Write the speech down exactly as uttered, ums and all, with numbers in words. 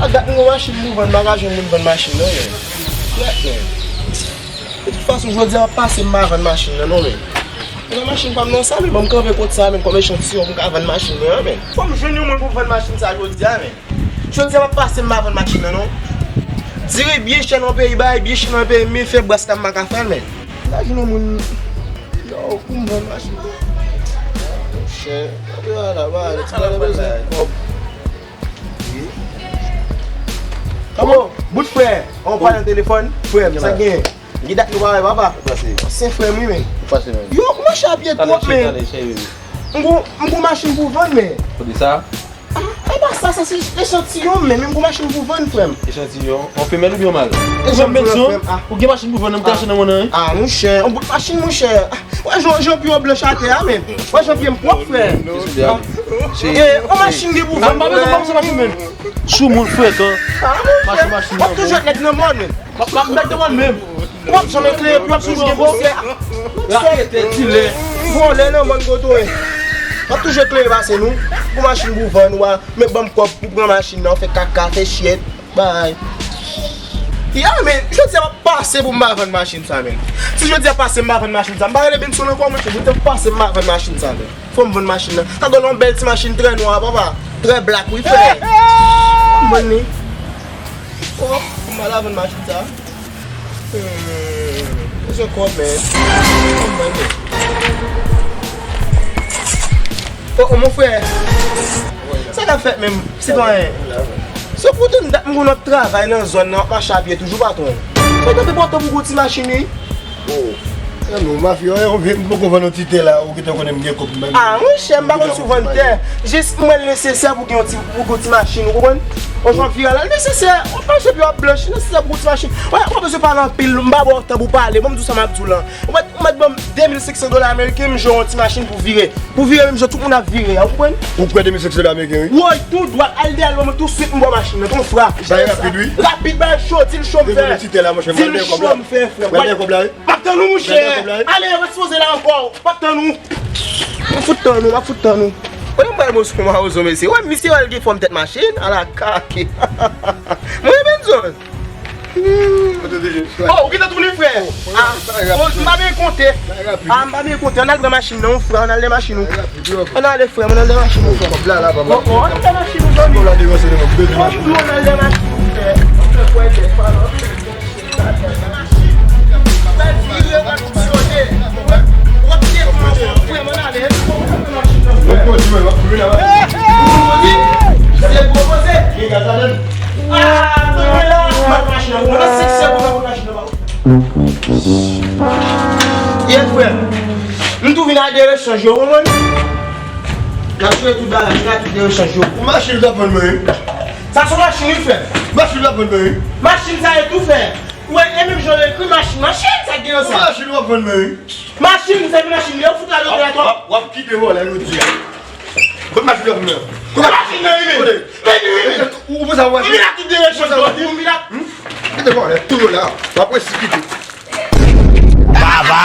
A dat m gon machin pou vann, m pa ka jwenn moun vann machin nan, men. Frèt, men. De tout fason, jodi a m ap pase, m pa vann machin nan, non, men. E nan machin pa m nan sa, men, ban m kanpe kot sa, men, kòm echantiyon pou m ka vann machin nan, men. Fò m jwenn yon moun pou vann machin sa jodi a, men. Jodi a m ap pase, m pa vann machin nan, non. Dire byen chè nan peyi, bay byen chè nan peyi, men fè bras la m pa ka fè l, men. M ka jwenn yon moun, yo, pou m vann machin nan. Chè, yo, la, ba, ti bagay bezwen kòb. Kòman? Bout frè, an pale nan telefòn, frè m, sa gen? Gen dat nou pa wè, papa. Ansyen frè m, wi, men. Yo, ou mache a pye twòp, men. M gon, m gon machin pou vann, men. Kote sa? Ah, e pa sa, sa se echantiyon, men, men m gon machin pou vann, frè m. Echantiyon? Yon femèl oubyen yon mal? Echantiyon, frè m. Ah. Ou gen machin pou vann, nan m kache nan mòn nan, wi? Ah, monchè, yon bout machin, monchè. Ah, wè jan, jan pye w blanch atè a, men. Wè jan pye m pwòp, frè. E, yon machin gen pou vann, frè. M pa bezwen kòb sa machin, men. Sou moun frekan. Ah, monchè. Machin, machin, w ap toujou nèg nan mòn, men. M ap, m ap met devan l menm. W ap janm eklere, w ap toujou gen bòsè. Raketè, dilè. Vòlè nan mòn kote w ye. W ap toujou eklere pase nou. Pou machin pou vann, w a, men ban m kòb pou pran machin nan, fè kaka, fè chyèt, bay. Ya, men, jodi a m ap pase pou m pa vann machin sa, men. Si jodi a pase m pa vann machin sa, m pa rele Benson ankò, monchè, jodi a m pase m pa vann machin sa, men. Fò m vann machin nan. Sa dwe yon bèl ti machin trè nwa, papa. Trè blak, wi, frè. Fò m vann li. Oh, m pa la vann machin sa. Hmm, bezwen kòb, men. Fò m vann li. Oh, oh, mon frè. Sa k ap fèt menm, sitwayen? Se pou tout dat m konn ap travay nan zòn nan, ap mache a pye toujou, patwon. Mwen te pòtan pou gwo ti machin, wi. Oh. E non, mafya, e, ou vin, m poko vann yon ti tè la, ou gentan konnen m gen kòb, m pa gen. Ah, monchè, m pa konn si w vann tè. Jis m wè l nesesè pou gen yon ti, pou gen yon ti machin, ou konprann? Yon jan viral la, l nesesè. Ou pa jwe pye w ap blanch, nesesè pou gen yon ti machin. Wè, ou pa bezwen pale anpil, m pa ba w tan pou pale. Ban m di w sa m ap di w lan. Ou mèt, ou mèt ban m de mil senk san dola ameriken, m jwe yon ti machin pou vire. Pou vire, menm jan tout moun ap vire a, ou konprann? Ou pran de mil senk san dola ameriken, wi. Woy, tou dwat, al dèyè l ban mwen touswit, m ba w machin nan, ton fra. Bay rapid, wi. Rapid, bay cho, di l cho m fè. Di l cho m fè, frè. Bay kòb la, wi. M ap tann ou, monchè. Ale, ret sipoze la ankò. M ap tann ou. M ap fout tann ou, m ap fout tann ou. Kote m pral mosyon mawozo, mesye? Wè, misye wè l gen fòm tèt machin, ala kake. Mwen, Benson. Oh, ou gentan tounen, frè? Ah, oh, m pa byen konte. Ah, m pa byen konte. Ann al nan machin nan, frè, ann al nan machin ou. Ann ale, frè, ann al nan machin ou, frè. Kòb la, la, papa. Oh, oh, ann al nan machin ou, zanmi. Kòb la devan, se devan. Ann al nan machin ou, frè. Ann fè kwè, frè. Ye frè m, m tou vin a de rechanj yo, ou konprann? M ap jere tout bagay, m vin a tout de rechanj yo. Ou machin ou t ap vann mwen, wi. Sa se yon machin, wi, frè. Machin ou t ap vann mwen, wi. Machin sa e tou, frè. Ou wè, e menm jan yo ekri machin, machin sa gen nan sa. Machin w ap vann mwen, wi. Machin, se machin, yo fout la lotè a twòp. W ap, w ap kite vòlè jodi a. Kot machin w ap vann mwen? Kot machin nan, wi, men. Kote? Men, wi, men. Ou, ou panse w ap achte? Ou vin la tout de rechanj yo, ou vin la. Hmm? Kite vòlè, tou yo la. W ap resi kite. Baba.